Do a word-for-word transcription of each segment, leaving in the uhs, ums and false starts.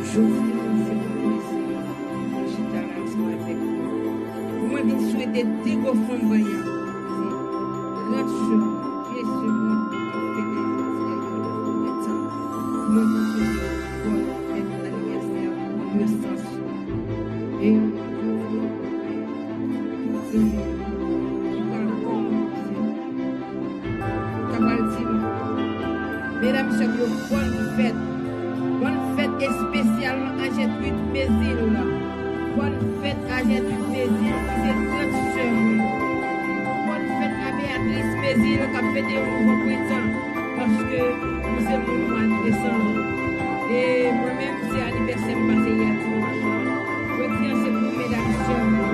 Jodi a, se yon plezi pou mwen chita la ansanm avèk nou. Pou mwen vin swete de gwo fanm vanyan, se trant jan, trant jan k ap fete jodi a yo nan fè tan. Pou mwen vin swete bòn fèt anivèsè, nan sans. E jodi a, tout zanmi ki pral kòmanse, ta pral di nou, medam, mesye yo, bòn fèt. Bòn fèt espesyalman a Jètwid Mezil. Bòn fèt a Jètwid Mezil, ki se trant sè mwen. Bòn fèt a Beyatris Mezil, k ap fete yon nouvo prentan. Paske nou se moun mwa desanm. E mwen menm, se anivèsè m pase yè dimanch lan. Jodi a, se pou medam sè m yo.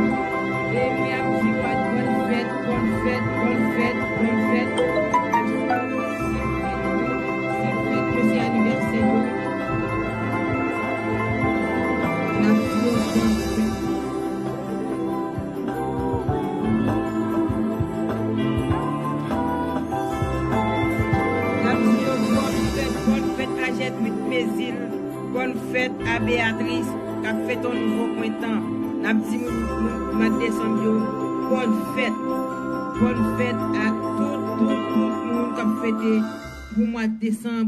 E mwen ap di yo bòn fèt, bòn fèt, bòn fèt, bòn fèt. Se fèt yo, se fèt yo, se anivèsè yo. N ap di yo bòn fèt. N ap di yo bòn fèt, bòn fèt a Jètwid Mezil, bòn fèt a Beyatris, k ap fete yon nouvo prentan. N ap di moun, moun mwa desanm yo, bòn fèt. Bòn fèt a tout, tout, tout moun k ap fete pou mwa desanm.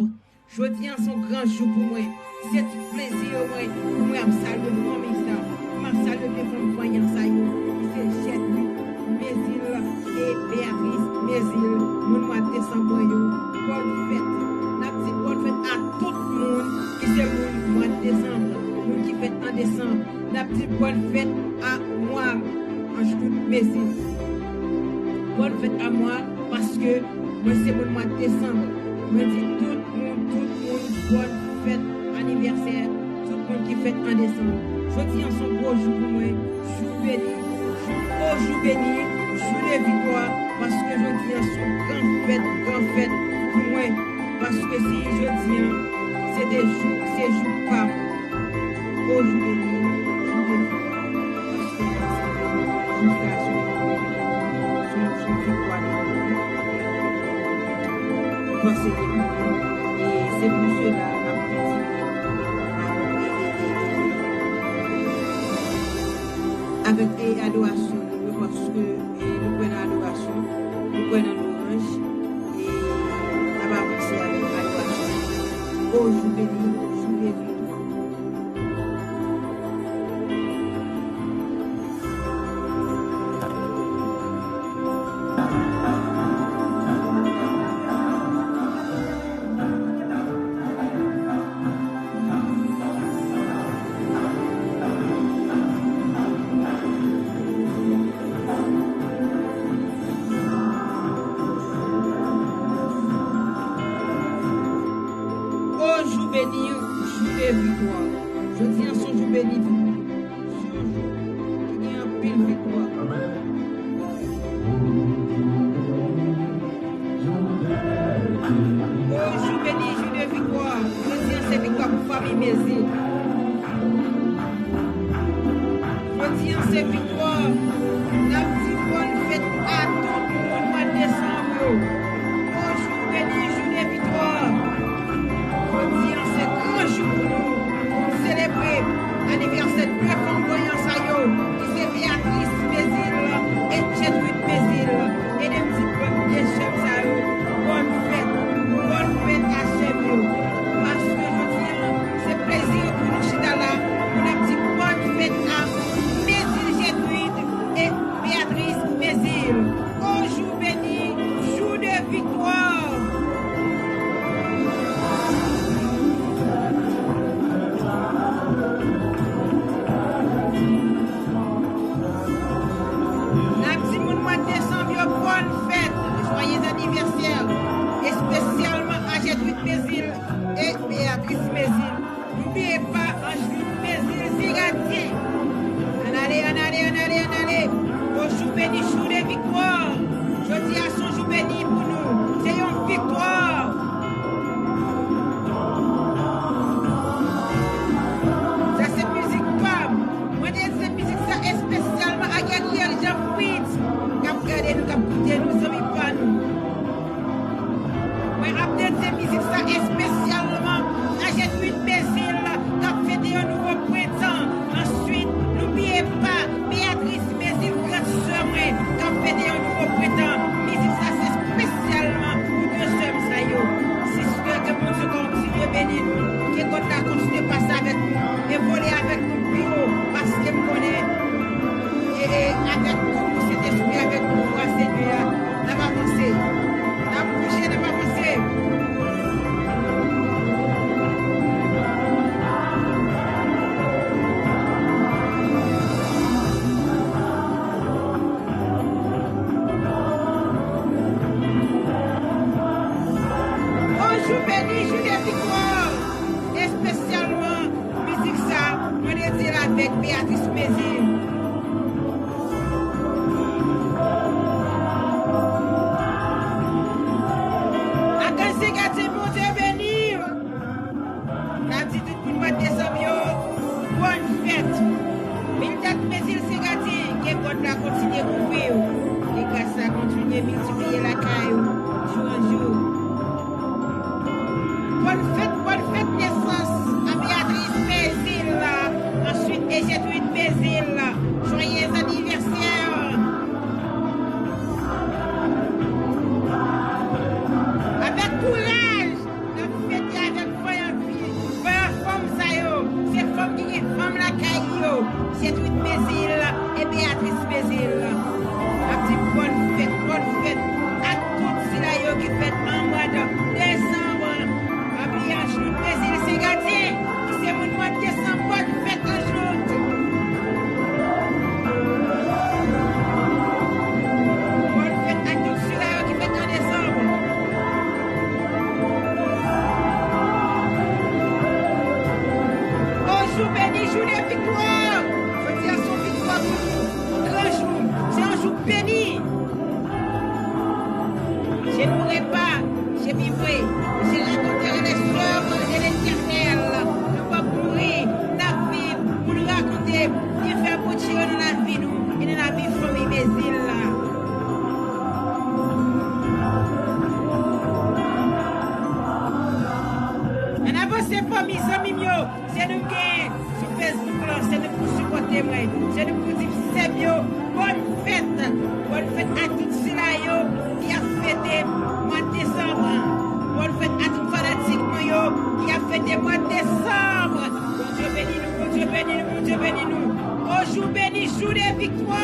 Jodi a se yon gran jou pou mwen. Se tout plezi mwen pou mwen ap salye fanmi sa. Pou m ap salye de fanm vanyan sa yo, ki se Jètwid Mezil e Beyatris Mezil, moun mwa desanm yo. Bòn fèt. N ap di bòn fèt a tout moun ki se moun mwa desanm, moun ki fèt an desanm. N ap di bòn fèt a mwa Jètwid Mezil. Bòn fèt a mwa, paske mwen se moun mwa desanm. Mwen di tout moun, tout moun, bòn fèt anivèsè, tout moun ki fèt an desanm. Jodi a se yon gwo jou pou mwen, jou beni, jou, o jou beni, jou de viktwa, paske jodi a se yon gran fèt, gran fèt pou mwen. Paske si jodi a, se te jou, se jou pa m. O jou beni, jou de viktwa. Paske jou sa se yon, se yon, se yon viktwa ki pou mwen. Panse ke e se pou sela m ap kontinye avèk e, e, e, e, avèk e adorasyon nou yo, paske e nou kwè nan adorasyon, nou kwè nan lwanj, e n ap avanse avèk adorasyon. O jou beni, jou de viktwa. O jou beni, jou de viktwa. Jodi a se yon jou beni pou nou. Se yon jou ki gen anpil viktwa. O jou beni, jou de viktwa. Jodi a se viktwa pou fanmi Mezi. Jodi a se viktwa. N ap di bòn fèt a tout moun mwa desanm yo. O jou beni, jou de viktwa. Jodi a se gran jou pou nou, pou n selebre anivèsè de fanm vanyan sa yo, ki se Beyatris Mezil e Jètwid Mezil. Ede m di bòn de sè m sa yo, bòn fèt, bòn fèt a sè m yo. Paske jodi a, se plezi pou nou chita la, pou n ap di bòn fèt a Mezil Jètwid e Beyatris Mezil. O jou beni, jou de viktwa. N ap di moun mwa desanm yo bòn fèt, joyeux anniversaire, espesyalman a Jètwid Mezil e Beyatris Mezil. N'oubliez pas, Anjlin Mezil Ziradyen. Ann ale, ann ale, ann ale, ann ale. O jou beni, jou de viktwa. Jodi a se yon jou beni pou nou. Se yon viktwa. Sa se mizik pa m. Mwen te se mizik sa espesyalman a Gabriel Jean Fritz, k ap gade nou, k ap koute nou, zanmi pa nou. Mwen ap dedye mizik sa espesyalman a Jètwid Mezil, k ap fete yon Vole avèk nou pi wo, paske m konnen, e, e, avèk konkou Sentespri, avèk pouvwa Senyè a, n ap avanse. N ap bouje, n ap avanse. Yon jou beni, jou de viktwa. Espesyalman, mizik sa, mwen dedye l avèk Beatrice Mézil. Akanse gade Bondye beni w. N ap di tout moun mwa desanm yo, bòn fèt. Mildred Mézil Sengadyen, ke God la kontinye kouvri w. Ke gras la kontinye miltipliye lakay ou, jou an jou. Bòn fèt, bòn fèt nesans a Beatrice Mézil la, answit Ejetrude Mézil la. Joyeux anniversaire! Avèk kouraj, n ap fete avèk vayan fi, vayan fanm sa yo. Se fanm ki gen fanm lakay yo. Ejetrude Mézil e Beatrice Mézil. N ap di bòn fèt, bòn fèt ak tout sila yo ki fèt an mwa desanm. Pa bliye Angeline Mézil Sengadyen, ki se moun mwa desanm, bòn fèt Angeline. Bòn fèt ak tout sila yo ki fèt an desanm. O jou beni, jou de viktwa. Jodi a se yon viktwa pou nou. Yon gran jou. Se yon jou beni. Je mourrai pas, je vivrai, je raconterai les œuvres de l'Éternel. Nou p ap mouri, n ap viv pou nou rakonte byenfè Bondye yo nan lavi nou e nan lavi fanmi Mézil la. Ann avanse fanmi, zanmi m yo. Se nou k gen sou Facebook lan, se nou k pou sipòte mwen, se nou k pou di sè m yo bòn fèt. Bòn fèt a tout sila yo ki ap fete mwa desanm. Bòn fèt a tout fanatik mwen yo ki ap fete mwa desanm. Bondye beni nou, Bondye beni nou, Bondye beni nou. O jou beni, jou de viktwa.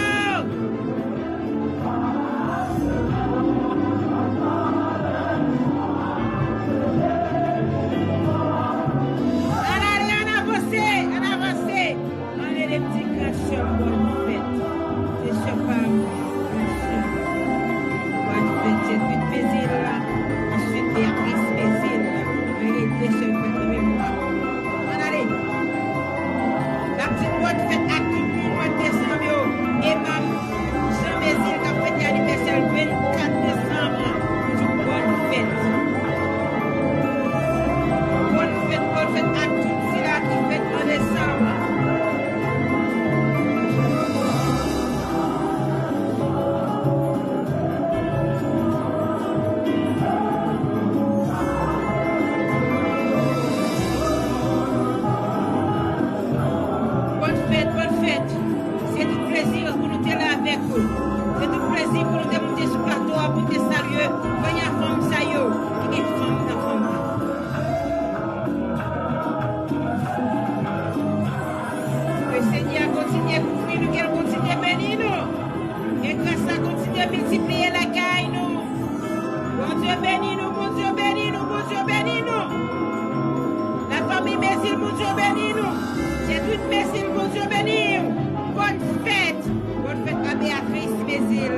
Ann ale, ann avanse, ann avanse. Ann rele m di gran sè m bòn fèt. Se sè pa m, gran sè m. Bòn fèt, Ejetrude Mézil la, answit Beatrice Mézil la. Mwen rele de sè m fèt nan memwa. Ann ale. N ap di bòn fèt ak tout moun mwa desanm yo. Emma Jean Mézil k ap fete anivèsè l vennkat desanm. Nou di bòn fèt. Bòn fèt, bòn fèt ak tout sila ki fèt an desanm. Bòn fèt, bòn fèt. Se tout plezi pou nou te la avèk ou. Se tout plezi pou nou te moute sou plato a pou te salye vayan fanm sa yo ki gen fanm nan fanm nan. Ke Senyè a kontinye kouvri nou, ke l kontinye beni nou. Ke gras la kontinye miltipliye lakay nou. Bondye beni nou, Bondye beni nou, Bondye beni nou. Lafanmi Mézil, Bondye beni nou. Ejetrude Mézil, Bondye beni w. Bòn fèt. Bòn fèt a Beatrice Mézil.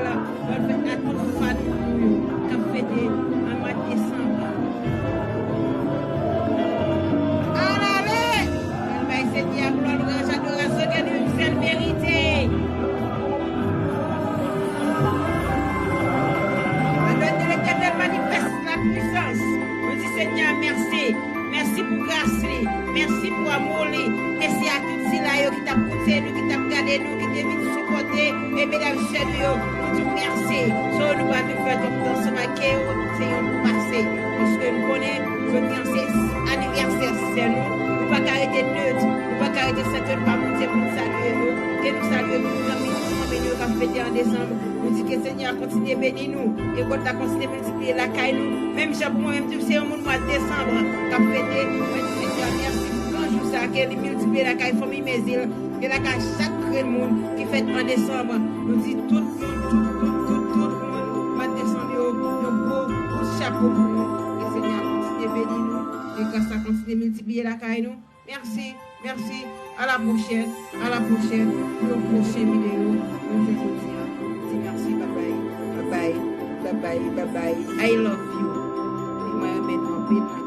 Bòn fèt a tout fanm nou yo k ap fete an mwa desanm. Ann ale! Ann bay Senyè a glwa, lwanj, adorasyon ke li menm sèl merite. Ann lè de Letènèl manifès la pwisans. Nou di Senyè a mèsi. Mèsi pou gras li. Mèsi pou amou li. Mèsi a tout sila yo ki t ap koute nou, ki t ap gade nou, ki te vin sipòte e medam sè nou yo. Nou di w mèsi. Sa yo nou pa vin fè twòp tan ansanm ak yo, se yon pase. Paske nou konnen jodi a se anivèsè sè nou. Nou pa ka rete nèt. Nou pa ka rete san ke nou pa monte pou n salye yo. Ke nou salye tout zanmi nou, fanmi nou yo k ap fete an desanm. Nou di ke Senyè a kontinye beni nou. Ke God la kontinye miltipliye lakay nou. Menm jan pou mwen menm tou, se yon moun mwa desanm k ap fete. Mwen di Senyè a mèsi pou gran jou Sa ke li miltipliye lakay fanmi Mezil, ke lakay chak grenn moun ki fèt an desanm. Nou di tout moun, tout, tout, tout, tout moun, mwa desanm yo, yon gwo kout chapo pou nou. Ke Senyè a kontinye beni nou, ke gras la kontinye miltipliye lakay nou. Mèsi, mèsi. A la pwochèn, a la pwochèn pou yon pwochen videyo. Mwen jodi a di mèsi, babay, babay, babay, babay. I love you. E mwen renmen nou anpil.